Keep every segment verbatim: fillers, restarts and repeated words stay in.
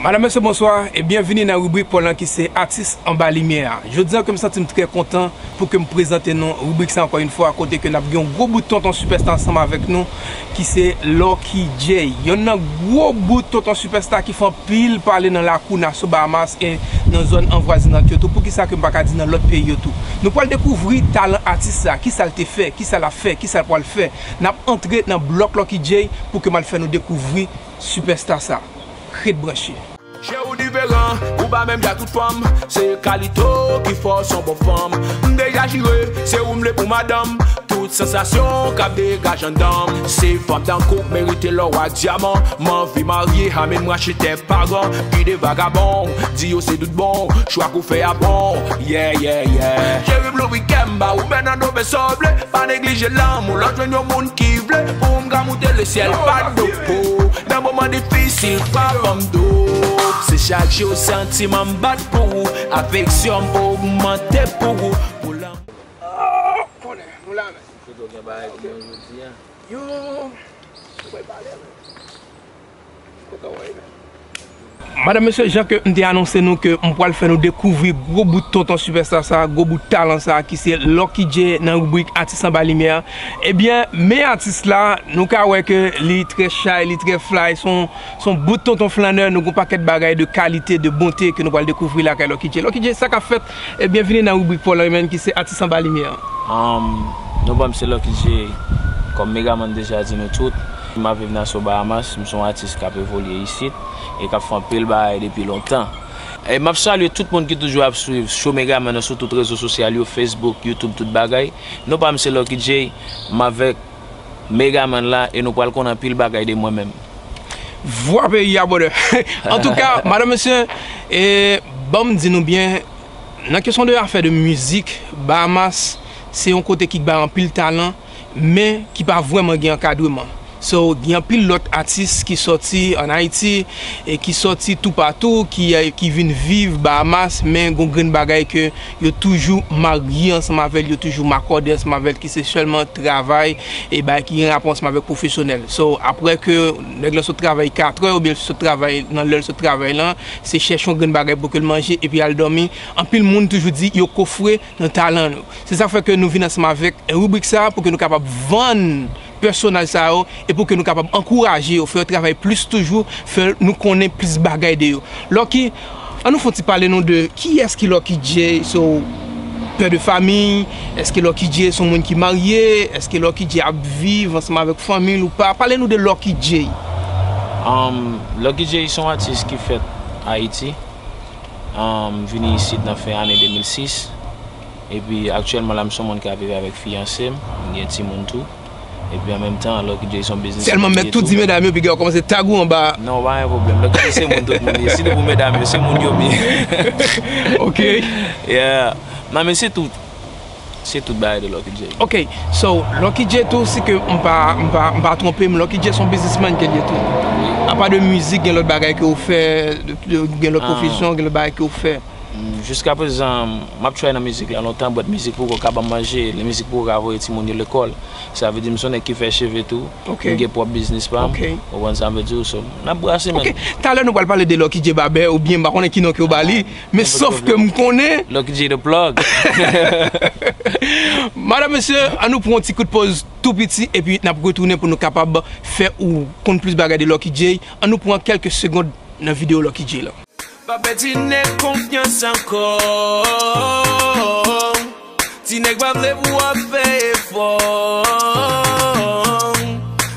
Madanm, mesye, bonswa e byenvini nan ribrik pa w lan ki se Atis Anba Limyè a. Jodi a ke m santi m trè kontan pou ke m prezante nou ribrik sa ankò yon fwa, kote ke n ap gen yon gwo bout tonton sipèsta ansanm avèk nou, ki se Lucky Jay. Yonn nan gwo bout tonton sipèsta ki fè anpil pale nan lakou Nassau Bahamas e nan zòn anvwazinant yo tou. Poukisa ke m pa ka di nan lòt peyi yo tou? Nou pral dekouvri talan atis sa, kisa l te fè, kisa l ap fè, kisa l pral fè. N ap antre nan blòk Lucky Jay pou ke m al fè nou dekouvri sipèsta sa. Ret branche. Che ou diferan, ou pa menm jan tout fanm. Se kalite w ki fè w se yon bon fanm. M deja jire, se ou m vle pou madanm. Tout sansasyon k ap degaj anndan m. Se fanm tankou w k merite lò ak dyaman. M anvi marye, amèn mwen achte tè paran. Ki de vagabon, di yo se tout bon. Chwa k ou fè a bon. Yeah, yeah, yeah. Cheri, blou wikèn, m ba ou bèn nan do, men sa w vle. Pa neglije lanmou, lè w jwenn yon moun ki vle. Pou m ka moute lesyèl, pa t do po. Nan moman difisil, pa ban m do. Se chak jou santiman m bat pou ou. Afeksyon m ogmante pou ou. Pou lan- Ah, konnen, nou la menm. Kote w gen bagay pou mwen jodi a? Yo, nou pral pale, men. Kote w ye, men? Madanm, mesye, jan ke m te anonse nou ke m pral fè nou dekouvri gwo bout tonton sipèsta sa, gwo bout talan sa, ki se Lucky Jay nan ribrik Atis Anba Limyè a. Ebyen, men atis la, nou ka wè ke li trè chay, li trè fly, se yon, se yon bout tonton flannè, nou gon pakèt bagay de kalite, de bonte ke nou pral dekouvri lakay Lucky Jay. Lucky Jay, sa k ap fèt? E byenvini nan ribrik pa w lan, men, ki se Atis Anba Limyè a. Um, non pa m se Lucky Jay. Kòm Megaman deja di nou tout, m ap viv Nassau Bahamas, m se yon atis k ap evolye isit e k ap fè anpil bagay depi lontan. E m ap salye tout moun ki toujou ap swiv show Megaman nan sou tout rezo sosyal yo, Facebook, YouTube, tout bagay. Non pa m se Lucky Jay, m avèk Megaman la e nou pral konn anpil bagay de mwen menm. Vwa peyi a, brother. Antouka, madanm, mesye, e, ban m di nou byen, nan kesyon de afè de mizik, Bahamas se yon kote ki bay anpil talan, men ki pa vrèman gen ankadreman. So, gen anpil lòt atis ki sòti ann Ayiti e ki sòti toupatou, ki, ki vin viv Bahamas, men gon grenn bagay ke yo toujou marye ansanm avè l, yo toujou makòde ansanm avè l, ki se sèlman travay e bagay ki gen rapò ansanm avèk pwofesyonèl. So, apre ke nèg lan sot travay katrè oubyen l sot travay nan lè l sot travay lan, se chèche yon grenn bagay pou ke l manje epi al dòmi. Anpil moun toujou di yo kofre nan talan nou. Se sa k fè ke nou vin ansanm avèk ribrik sa a pou ke nou kapab vann pèsonaj sa yo e pou ke nou kapab ankouraje yo, fè yo travay plis toujou, fè nou konnen plis bagay de yo. Lucky, ann nou fè yon ti pale nou de kiyès ki Lucky Jay, so, pè de fanmi, èske Lucky Jay se yon moun ki marye, èske Lucky Jay ap viv ansanm avèk fanmi l ou pa? Pale nou de Lucky Jay. Um, Lucky Jay se yon atis ki fèt Ayiti. Um, m vini isit nan fen ane de mil sis. Epi aktyèlman la, m se yon moun k ap viv avèk fiyanse m, m gen timoun tou. Epi an menm tan, Lucky Jay se yon biznis. Sèlman mèt tou di medam yo, piga yo kòmanse tag ou anba. Non, pa gen pwoblèm. Lucky Jay se moun tout moun ye. Sitou pou medam yo, se moun yo m ye. Ok. Yeah. Non, men se tout. Se tout bagay de Lucky Jay. Ok, so, Lucky Jay tou, si ke m pa, m pa, m pa twonpe m, Lucky Jay se yon biznismann ke l ye tou. Apa de mizik, gen lòt bagay ke w fè, de, de, gen lòt pwofesyon, gen lòt bagay ke w fè? Mm, jiska prezan, m ap try nan mizik la lontan, but mizik poko ka ban m manje, mizik poko ka voye timoun yo lekòl. Sa vle di m se yon nèg ki fè cheve tou, m gen pwòp biznis pa m, ou konprann sa m vle di w, so, n ap brase, man. Ok, talè nou pral pale de Lucky Jay Babè, oubyen m pa konnen ki non ke w ba li, men sòf ke m konnen Lucky Jay the plug. Madanm, mesye, ann nou pran yon ti kout pòz tou piti, epi n ap retounen pou nou kapab fè ou konn plis bagay de Lucky Jay. Ann nou pran kèlke segond nan videyo Lucky Jay la. Pa fè ti nèg konfyans ankò. Ti nèg pa vle pou w ap fè efò.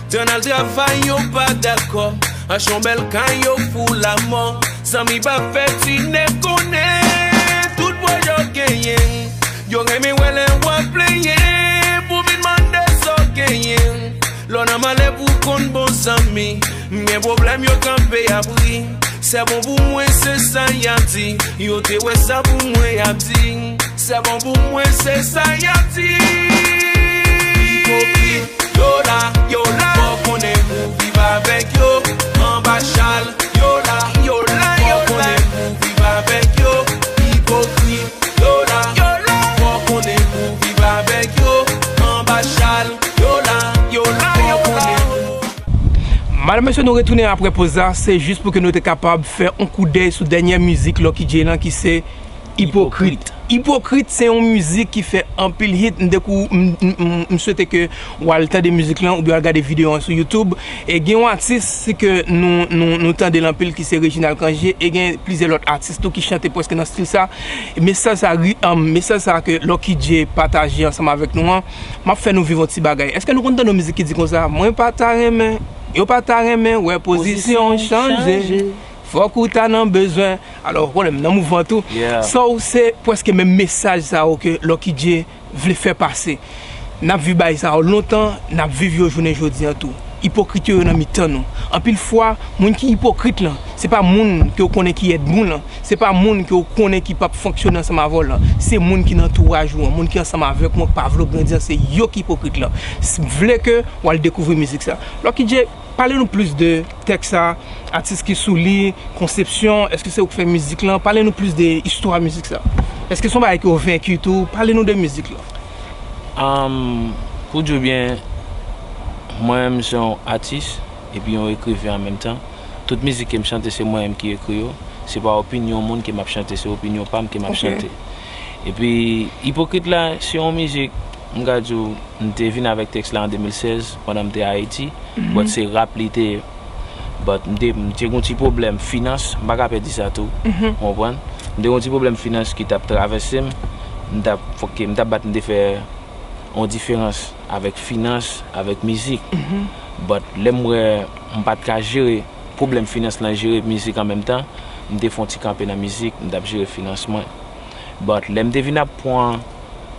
Tann al travay, yo pa dakò. Achte yon bèl kay, yo fou lamò. Zanmi, pa fè ti nèg konnen tout pwojè w genyen. Yo renmen wè lè w ap plenyen pou vin mande sa w genyen. Lè w nan malè pou w konn bon zanmi, m gen pwoblèm, yo kanpe ap ri. Sè bon pou mwen, se sa y ap di. Yo te wè sa pou mwen, y ap di. Sè bon pou mwen, se sa y ap di. Ipokrit, yo la, yo la. Fò konnen pou viv avèk yo. Anba chal, yo la, yo la, yo la. Fò konnen pou viv avèk yo. Ipokrit, yo la, yo la. Fò konnen pou viv avèk yo. Anba chal, yo la, yo la, yo la. Madanm, Ke nou retounen apre poz la, se jis pou ke nou te kapab fè yon koudèy sou dènyè mizik Lucky Jay lan ki se Ipokrit. Ipokrit se yon mizik ki fè anpil hit. M te kou, m, m, m, m swete ke w al tande mizik lan oubyen w al gade videyo an sou YouTube. E gen yon atis ke nou, nou, nou tande l anpil ki se Reginald Cangé. E gen plizyè lòt atis tou ki chante prèske nan stil sa. Mesaj sa, ri- um, mesaj sa ke Lucky Jay pataje ansanm avèk nou an, m ap fè nou viv yon ti bagay. Èske nou konn tande yon mizik ki di konsa, mwen pa ta renmen, yo pa ta renmen wè pozisyon w chanje. Fòk ou ta nan bezwen. Alò, w konnen m nan mouvman tou. So, se prèske menm mesaj sa yo ke Lucky Jay vle fè pase. N ap viv bagay sa yo lontan, n ap viv yo jounen jodi an tou. Ipokrit yo, yo nan mitan nou. Anpil fwa, moun ki ipokrit lan, se pa moun ke w konnen ki ènmi w lan, se pa moun ke w konnen ki p ap fonksyone ansanm avè w lan, se moun ki nan antouraj ou an, moun ki ansanm avèk ou an, k pa vle w grandi an, se yo ki ipokrit lan. S- Vle ke w al dekouvri mizik sa. Lucky Jay, pale nou plis de tèks sa, atis ki sou li, konsepsyon, èske se ou k fè mizik lan? Pale nou plis de istwa mizik sa. Èske se yon bagay ke w venki tou? Pale nou de mizik lan. Um, pou di w byen, mwen menm se yon atis epi yon ekriven an menm tan. Tout mizik ke m chante se mwen menm ki ekri yo. Se pa opinyon moun ke m ap chante, se opinyon pa m ke m ap chante. Epi Ipokrit la, se yon mizik, m ka di w, m te vin avèk tèks la an de mil sèz pandan m te Ayiti. But se rap li te ye. But m te, m te gen yon ti pwoblèm finans, m pa ka pè di sa tou. Ou konprann? M te gen yon ti pwoblèm finans ki t ap travèse m. M t ap, fòk ke m t ap bat, m te fè yon diferans avèk finans, avèk mizik. But lè m wè m pa t ka jere pwoblèm finans lan, jere mizik an menm tan, m te fè yon ti kanpe nan mizik, m t ap jere finans mwen. But lè m te vin ap pran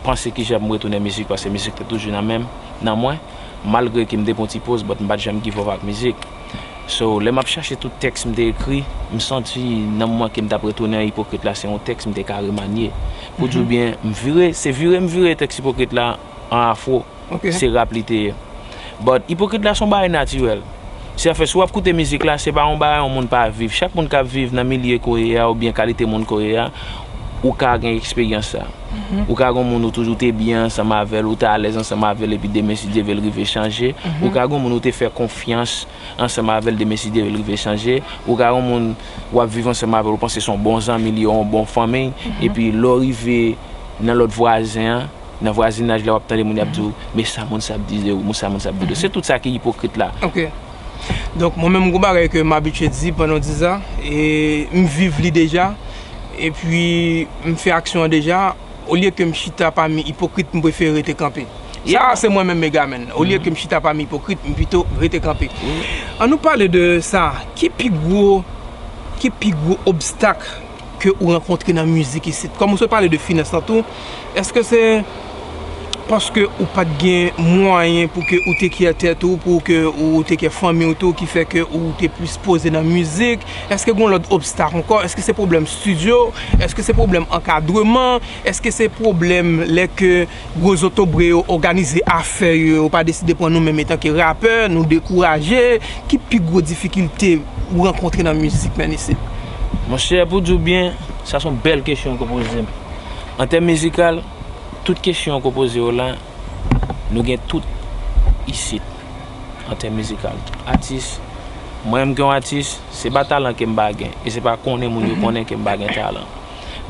panse kijan pou m retounen mizik, paske mizik te toujou nan men m, nan mwen, malgre ke m te pran yon ti poz, but m pa t janm give up ak mizik. So, lè m ap chache tout tèks m te ekri, m santi nan moman ke m t ap retounen an Ipokrit la, se yon tèks m te ka remanye. Pou di w byen, m vire, se vire m vire tèks Ipokrit la an afro. Se rap li te ye. But Ipokrit la se yon bagay natirèl. Se anfen, si w ap koute mizik la, se pa yon bagay yon moun pa viv. Chak moun k ap viv nan milye ke w ye a, oubyen kalite moun ke w ye a, ou ka gen eksperyans sa. Ou ka gen yon moun ou toujou te byen ansanm avè l, ou te alèz ansanm avè l, epi demen, si Dye vle, l rive chanje. Ou ka gen yon moun ou te fè konfyans ansanm avè l, demen, si Dye vle, l rive chanje. Ou ka gen yon moun w ap viv ansanm avè l, ou panse se yon bon zanmi li, yon bon fanmi, epi lè w rive nan lòt vwazen an, nan vwazinaj la, w ap tande moun y ap di w, men sa moun sa ap di de ou, men sa moun sa ap di de ou. Se tout sa ki ipokrit la. Ok. Donk, mwen menm, gon bagay ke m abitye di pandan w di sa, e m viv li deja, epi m fè aksyon an deja, olye ke m chita pami ipokrit, m prefere rete kanpe. Sa a se mwen menm, Megaman. Olye ke m chita pami ipokrit, m pito rete kanpe. An nou pale de sa, ki pi gwo, ki pi gwo obstak ke ou rankontre nan mizik isit? Kòm ou sot pale de finans lan tou, èske se paske ou pa t gen mwayen pou ke ou tekè tèt ou, pou ke ou tekè fanmi w tou, ki fè ke ou te plis poze nan mizik? Èske gen lòt obstak ankò? Èske se pwoblèm estidyo? Èske se pwoblèm ankadreman? Èske se pwoblèm lè ke gwo zotobre yo òganize afè yo, yo pa deside pran nou menm etanke rapè, nou dekouraje? Ki pi gwo difikilte ou rankontre nan mizik, menm isit? Monchè, pou di w byen, sa se yon bèl kesyon ke w poze m. An tèm mizikal, tout kesyon ke w poze yo la, nou gen tout isit. An tèm mizikal, atis, mwen menm ke yon atis, se pa talan ke m pa gen, e se pa konnen moun yo konnen ke m pa gen talan.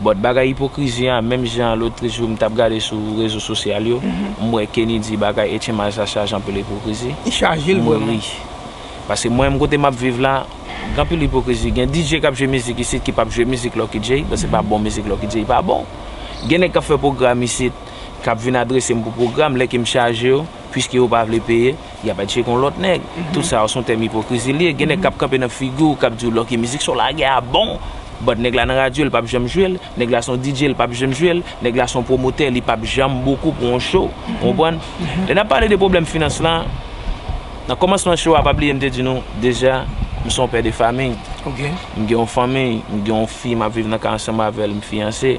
But bagay ipokrizi a, menm jan lòt jou m t ap gade sou rezo sosyal yo, m wè Kenny di bagay H M I sa chaje anpil ipokrizi. Li chaje l vrèman. Wi. Paske mwen menm kote m ap viv la, gen anpil ipokrizi. Gen D J k ap jwe mizik isit ki p ap jwe mizik Lucky Jay, but se pa bon mizik Lucky Jay pa bon. Gen nèg k ap fè pwogram isit, k ap vin adrese m pou pwogram, lè ke m chaje yo, piske yo pa vle peye, y ap al tcheke yon lòt nèg. Tout sa yo se yon tèm ipokrizi li ye. Gen nèg k ap kanpe nan figi w, k ap di w Lucky, mizik sa w lage a bon. But nèg la nan radyo, l p ap janm jwe l. Nèg la se yon D J, l p ap janm jwe l. Nèg la se yon pwomotè, li p ap janm book ou pou yon show. Ou konprann? Lè n ap pale de pwoblèm finans lan, nan kòmansman show a, pa bliye m te di nou deja, m se yon pè de fanmi. M gen yon fanmi, m gen yon fi, m ap viv nan kay ansanm avè l, m fiyanse.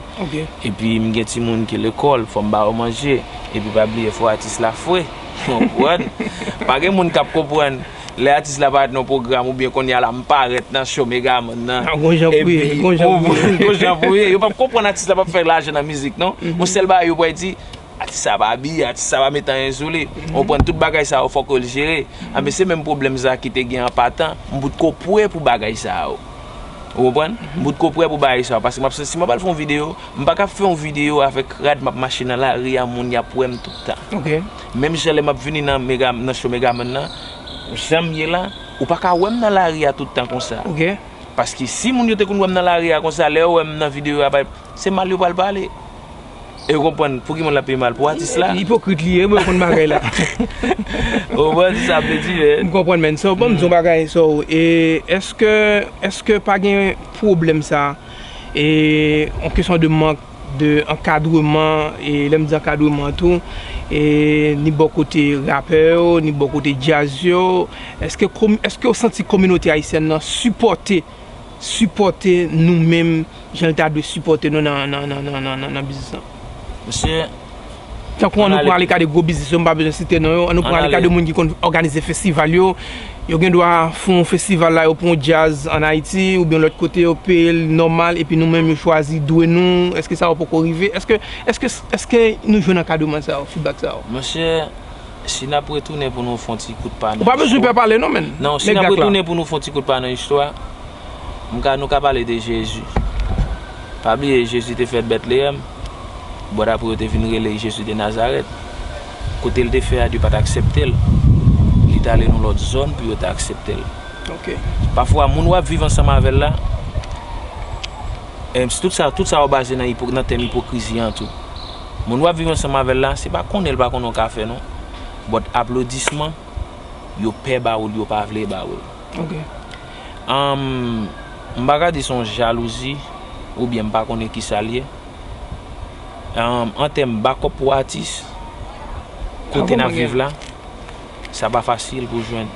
Epi m gen timoun ki lekòl, fò m ba yo manje. Epi pa bliye, fò atis la fre. Ou konprann? Pa gen moun k ap konprann. Lè atis la parèt nan pwogram oubyen kounye a la m parèt nan show Megaman nan. Gon jan pou ye, gon jan pou ye. Gon jan pou ye. Yo p ap konprann atis la p ap fè lajan nan mizik non. Yon sèl bagay yo pral di, Atis sa pa abiye, atis sa pa met anyen sou li. Ou konprann, tout bagay sa yo fòk yo l jere. Anben, se menm pwoblèm sa ki te gen an patan, m potko prè pou bagay sa yo. Ou konprann? M potko prè pou bagay sa yo, paske m ap, si m ap al fè yon videyo, m pa ka fè yon videyo avèk rad m ap mache nan lari a, moun y ap wè m tout tan. Menm jan lè m ap vini nan Mega, nan show Megaman nan, jan m ye la, ou pa ka wè m nan lari a tout tan konsa. Paske si moun yo te konn wè m nan lari a konsa, lè yo wè m nan videyo a, pa, se mal yo pral pale. E yo konprann pou ki moun l ap peye mal, pou atis la. Ipokrit li ye, mwen konn bagay la. Ou konprann sa m vle di, men. M konprann, men. So, ban m di yon bagay, so, e èske, èske pa gen pwoblèm sa, e yon kesyon de mank de ankadreman, e lè m di ankadreman tou, e ni bò kote rapè yo, ni bò kote djaz yo, èske, èske w santi kominote ayisyèn nan sipòte, sipòte nou menm, jan l ta dwe sipòte nou nan, nan, nan, nan, nan, nan, nan biznis lan? Mesye, tankou an nou pran le ka de gwo biznis yo, m pa bezwen site non yo, an nou pran le ka de moun ki konn òganize festival yo, yo gen dwa fè yon festival la, yo pran yon djaz ann Ayiti, oubyen lòt kote, yo peye l nòmal, epi nou menm, yo chwazi dwe nou, èske sa yo poko rive? Èske, èske, èske nou jwenn ankadreman sa yo, feedback sa yo? Mesye, si n ap retounen pou nou fè yon ti kout pa nan istwa. Ou pa bezwen pè pale non, men. Non, si n ap retounen pou nou fè yon ti kout pa nan istwa, m ka, nou ka pale de Jezi. Pa bliye, Jezi te fèt Bètleyèm. But apre yo te vin rele l Jezi de Nazarèt. Kote l te fè a, Dye pa t aksepte l. Li t ale nan lòt zòn pou yo te aksepte l. Pafwa, moun w ap viv ansanm avè l la, em, tout sa, tout sa yo baze nan ipo-, nan tèm ipokrizi an tou. Moun w ap viv ansanm avè l la, se pa konnen l pa konnen w ka fè non. But aplodisman, yo pè ba w l, yo pa vle ba w l. Anm, m pa ka di se yon jalouzi, oubyen m pa konnen kisa l ye. Anm, an tèm bakòp pou atis, kote n ap viv la, sa pa fasil pou jwenn.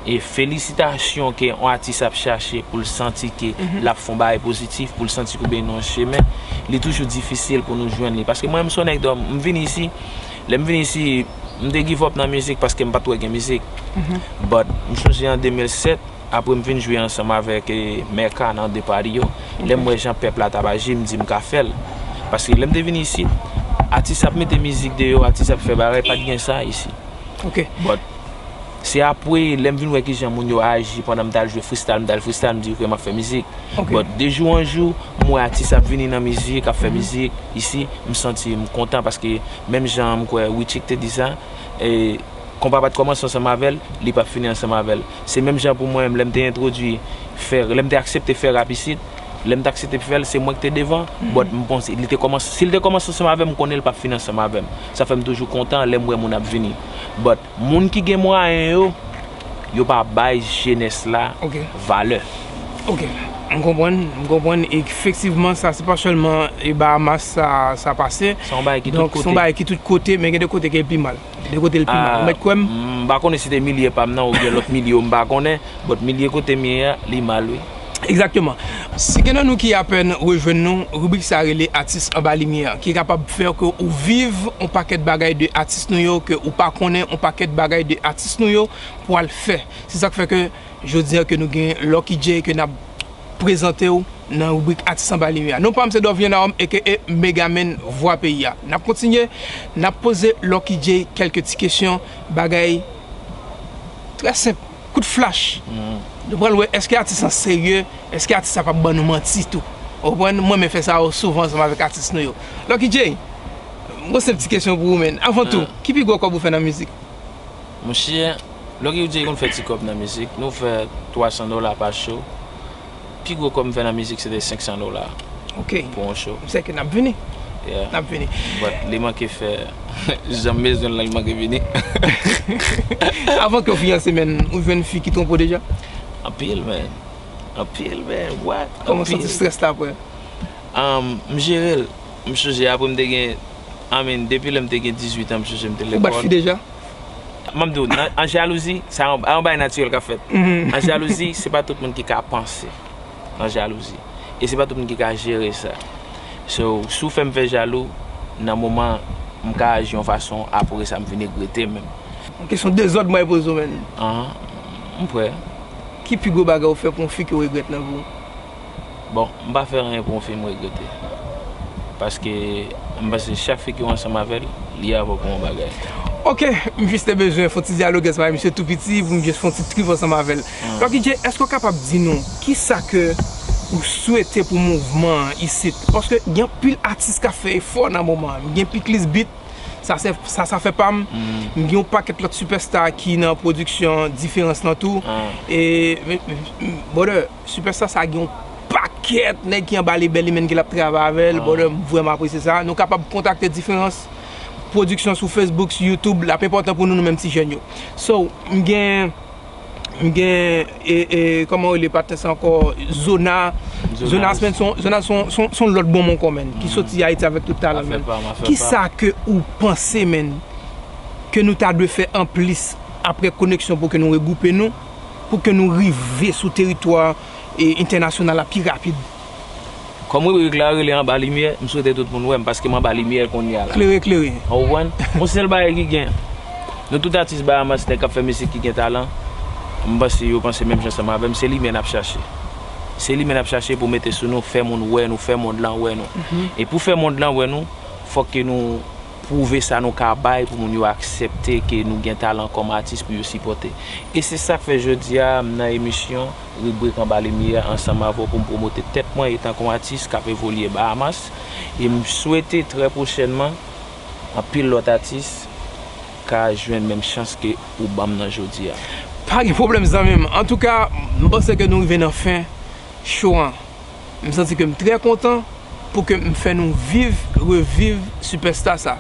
E felisitasyon ke yon atis ap chache pou l santi ke l ap fè yon bagay pozitif, pou l santi ke w benyen nan yon chemen, li toujou difisil pou nou jwenn li. Paske mwen, m se yon nèg dòm, m vin isi, lè m vin isi, m te give up nan mizik paske m pa t wè gen mizik. But m sonje an de mil sèt, apre m vin jwe ansanm avèk, eh, Mèka nan de pati yo, lè m wè jan pèp la t ap aji, m di m ka fè l. Paske lè m te vin isit, atis ap mete mizik deyò, atis ap fè bagay, pa t gen sa isi. But se apre, lè m vin wè kijan moun yo aji pandan m t al jwe freestyle, m t al freestyle, m di, "Ok, m ap fè mizik." But de jou an jou, m wè atis ap vini nan mizik, ap fè mizik isi, m santi m kontan paske menm jan m kwè Wichik te di sa, e, konpa pa t kòmanse ansanm avè l, li p ap fini ansanm avè l. Se menm jan pou mwen, lè m te entwodui fè, lè m te aksepte fè rap isit, lè m te aksepte fè l, se mwen ki te devan, but m panse, li te kòmanse, si l te kòmanse ansanm avè m, m konnen l p ap fini ansanm avè m. Sa fè m toujou kontan lè m wè moun ap vini. But moun ki gen mwayen yo, yo pa bay jenès la valè. Ok, m konprann, m konprann. Efektivman, sa se pa sèlman e Bahamas sa, sa pase. Se yon bagay ki tout kote. Donk, se yon bagay ki tout kote, men gen de kote ke l pi mal. De kote l pi mal. Ou mèt kwè m? M pa konnen si te milye pa m nan oubyen lòt milye yo, m pa konnen, but milye kote m ye a, li mal, wi. Egzakteman. Si gen nan nou ki apèn rejwenn nou, ribrik sa rele Atis Anba Limyè, ki kapab fè ke ou viv on pakèt bagay de atis nou yo, ke ou pa konnen on pakèt bagay de atis nou yo pou al fè. Se sa k fè ke jodi a ke nou gen Lucky Jay ke n ap prezante w nan ribrik Atis Anba Limyè a. Non pa m se Dovien Naom, aka Megaman, vwa peyi a. N ap kontinye, n ap poze Lucky Jay kèlke ti kesyon, bagay trè senp, kout flach. Nou pral wè èske atis lan serye, èske atis la p ap ban nou manti tou. Ou konprann? Mwen renmen fè sa yo souvan ansanm avèk atis nou yo. Lucky Jay, m gon senp ti kesyon pou ou, men. Avan tou, ki pi gwo kòb ou fè nan mizik? Monchè, Lucky Jay konn fè ti kòb nan mizik. Nou fè twa san dola pa show. Pi gwo kòb m fè nan mizik, se te senk san dola pou yon show. Ok. M sèten n ap vini. Yeah. N ap vini. But li manke fè, jan m bezwen l lan, li manke vini. Avan ke w fiyanse, men, ou jwenn fi ki twonpe w deja? Anpil, man. Anpil, man. What? Kòman w santi strès la apre? Um, m jere l. M sonje apre m te gen, I mean, depi lè m te gen dizuit an, m sonje m te lekòl. Ou bat fi deja? M ap di w, nan, an jalouzi, sa yon, yon bagay natirèl k ap fèt. An jalouzi, se pa tout moun ki ka panse nan jalouzi. E se pa tout moun ki ka jere sa. So, si w fè m fè jalou, nan moman, m ka aji yon fason, apre sa, m vin regrete menm. Yon kesyon dezòd mwen poze w, menn. Ahan, m prè. Ki pi gwo bagay ou fè pou yon fi ke w regrèt nan vi w? Bon, m pa fè anyen pou yon fi m regrete. Paske m panse chak fi ki w ansanm avè l, li avè w pou yon bagay. Ok, m jis te bezwen fè yon ti dyaloge ansanm avè misye tou piti pou m jis fè yon ti trip ansanm avè l. Lucky Jay, èske w kapab di nou kisa ke ou swete pou mouvman an isit? Paske gen anpil atis k ap fè efò nan moman an. M gen Piklis Beat, sa se sa sa fè pa m. M gen yon pakèt lòt sipèsta ki nan pwodiksyon diferans lan tou. E brother, sipèsta sa gen yon pakèt nèg ki anba label li menm ki l ap travay avè l. Brother, m vrèman apresye sa. Nou kapab kontakte diferans pwodiksyon sou Facebook, sou YouTube, l ap enpòtan pou nou, nou menm ti jèn yo. So, m gen m gen e, e, kòman w rele patnè sa ankò, Zona. Zona Asmen se yon lòt bon monkò menn ki soti Ayiti avèk tout talan menn. Kisa ke ou panse menn ke nou ta dwe fè anplis apre koneksyon pou ke nou regwoupe nou, pou ke nou rive sou teritwa e, entènasyonal la pi rapid? Kòm ribrik la rele Anba Limyè, m swete tout moun wè m paske m anba limyè kounye a la. Klere, klere. Ou konprann? Yon sèl bagay ki gen. Nou tout atis Bahamas nèg k ap fè mizik ki gen talan, m panse yo panse menm jan ansanm avè m, se limyè n ap chache. Se limyè n ap chache pou mete sou nou, fè moun wè nou, fè mond lan wè nou. E pou fè mond lan wè nou, fòk ke nou pwouve sa nou ka bay pou moun yo aksepte ke nou gen talan kòm atis pou yo sipòte. E se sa k fè jodi a m nan emisyon ribrik Anba Limyè ansanm avè w pou m pwomote tèt mwen etan k yon atis k ap evolye Bahamas. E m swete trè pwochènman anpil lòt atis ka jwenn menm chans ke ou ban m nan jodi a. Pa gen pwoblèm zanmi m. Antouka, m panse ke nou rive nan fen show an. M santi ke m trè kontan pou ke m fè nou viv, reviv sipèsta sa.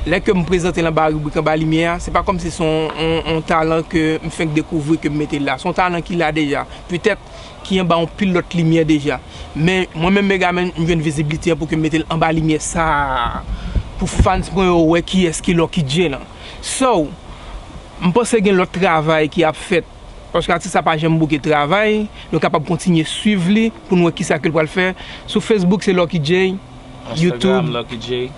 Lè ke m prezante l anba ribrik Anba Limyè a, se pa kòmsi se yon, yon, yon talan ke m fenk dekouvri ke m mete l la. Se yon talan ki la deja. Petèt ki anba yon pil lòt limyè deja. Men mwen menm Megaman, m jwenn vizibilite an pou ke m mete l anba limyè sa a. Pou fans mwen yo wè kiyès ki Lucky Jay lan. So, m panse gen lòt travay ki ap fèt. Paske atis la pa janm bouke travay, nou kapab kontinye swiv li pou n wè kisa ke l pral fè. Sou Facebook se Lucky Jay, Instagram Lucky Jay,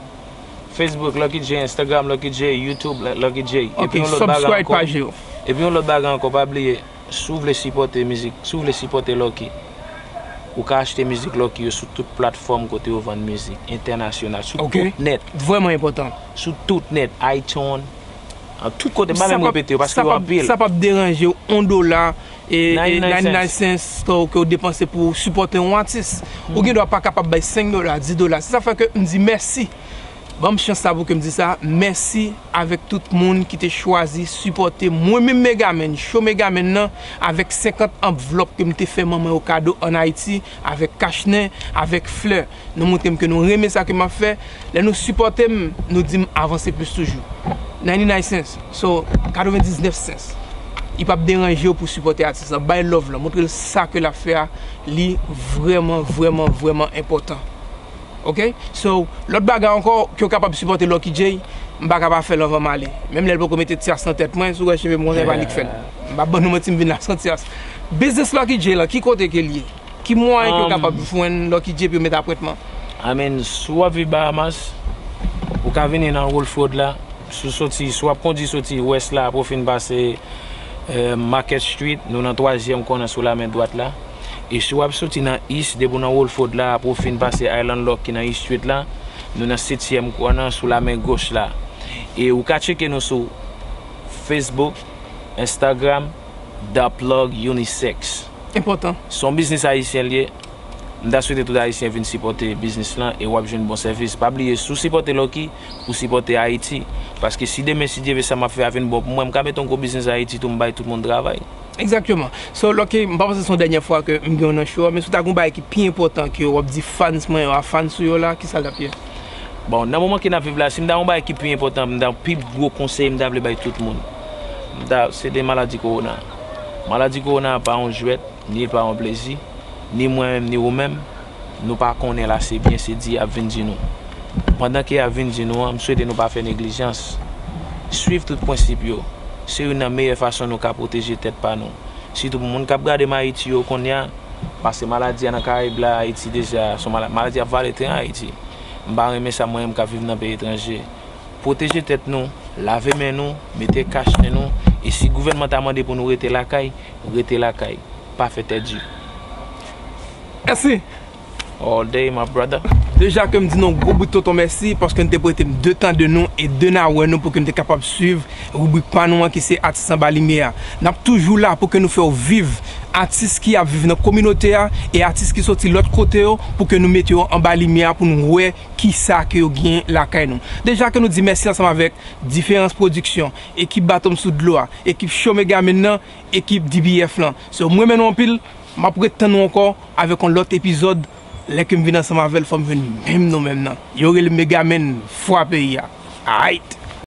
Facebook Lucky Jay, Instagram Lucky Jay, YouTube Lucky Jay. Ok, subscribe paj yo. Epi yon lòt bagay ankò, pa bliye, si w vle sipòte mizik, si w vle sipòte Lucky, ou ka achte mizik Lucky yo sou tout platfòm kote yo vann mizik entènasyonal, sou tout nèt. Vrèman enpòtan. Sou tout nèt, iTunes, Tout kote, m pa menm repete yo paske yo anpil. Sa p ap deranje w yon dola e ninety nine cents ke w depanse pou w sipòte yon atis. Ou gen dwa pa kapab bay senk dola, dis dola. Se sa k fè ke m di mèsi. Ban m chans sa pou ke m di sa. Mèsi avèk tout moun ki te chwazi sipòte mwen menm Megaman, show Megaman nan, avèk senkant anvlòp ke m te fè manman yo kado ann Ayiti, avèk kachnen, avèk flè. Nou montre m ke nou renmen sa ke m ap fè. Lè nou sipòte m, nou di m avanse plis toujou. Ninety nine cents, so, katrevendiznèf cents. Li p ap deranje w pou w sipòte atis lan. Bay love lan, montre l sa ke l ap fè a, li vrèman, vrèman, vrèman enpòtan. Ok? So, lòt bagay ankò, ke w kapab sipòte Lucky Jay, m pa ka pa fè l anvan m ale. Menm lè l poko mete tyas nan tèt mwen, si w wè cheve m konsa, e pa li k fè l. M p ap ban nou manti, m vin la san tyas. Biznis Lucky Jay lan, ki kote ke l ye? Ki mwayen ke w kapab jwenn Lucky Jay pou yo mete apwentman? I mean, si w ap viv Bahamas, ou ka vini nan Wolford la, si w soti, si w ap kondui soti wès la, apre w fin pase eh, Market Street, nou nan twazyèm kòn an sou lamen dwat la. E si w ap soti nan East, depi w nan Wolford la, apre w fin pase Island Lock ki nan East Street la, nou nan setyèm kòn an sou lamen goch la. E ou ka tcheke nou sou Facebook, Instagram, The Plug Unisex. Enpòtan. Se yon biznis ayisyen l ye. M ta swete tout ayisyen vin sipòte biznis lan e w ap jwenn bon sèvis. Pa bliye, si w sipòte Lucky, ou sipòte Ayiti. Paske si demen, si Dye vle, sa m ap fè a vin bon pou mwen, m ka mete yon gwo biznis Ayiti tou, m bay tout moun travay. Egzakteman. So, Lucky, m pa panse se yon dènye fwa ke m gen w nan show a, men si w ta gen yon bagay ki pi enpòtan ke w ap di fans mwen yo a fans ou yo la, kisa l t ap ye? Bon, nan moman ke n ap viv la, si m ta gen yon bagay ki pi enpòtan, m ta pi gwo konsèy m ta vle bay tout moun, m ta, se de maladi kowona. Maladi kowona pa yon jwèt, ni l pa yon plezi, ni mwen menm, ni ou menm, nou pa konnen l ase byen, se di y ap vin di nou. Pandan ke y ap vin di nou an, m swete nou pa fè neglijans. Swiv tout prensip yo. Se youn nan meyè fason nou ka pwoteje tèt pa nou. Sitou pou moun k ap gade m Ayiti yo kounye a, paske maladi a nan Karayib la, Ayiti deja, se yon mala-, maladi ap vale tren Ayiti. M pa renmen sa mwen menm k ap viv nan peyi etranje. Pwoteje tèt nou, lave men nou, mete kachnen nou, e si gouvènman ta mande pou nou rete lakay, rete lakay. Pa fè tèt di. Mèsi. All day, my brother. Deja ke m di nou gwo bout tonton mèsi paske n te prete m de tan de nou e de nawè nou pou ke n te kapab swiv ribrik pa nou an ki se Atis Anba Limyè a. N ap toujou la pou ke nou fè w viv atis ki ap viv nan kominote a e atis ki soti lòt kote yo pou ke nou mete yo anba limyè a pou nou wè kisa ke yo gen lakay nou. Deja ke nou di mèsi ansanm avèk Diferans Pwodiksyon, ekip Baton m sou dlo a, ekip Show Megamen nan, ekip D B F lan. So, m renmen nou anpil, m ap ret tann nou ankò avèk yon lòt epizòd. Lè ke m vin ansanm avè l, fò m jwenn menm non menm nan. Yo rele m Megamen, fwa peyi a. Aight!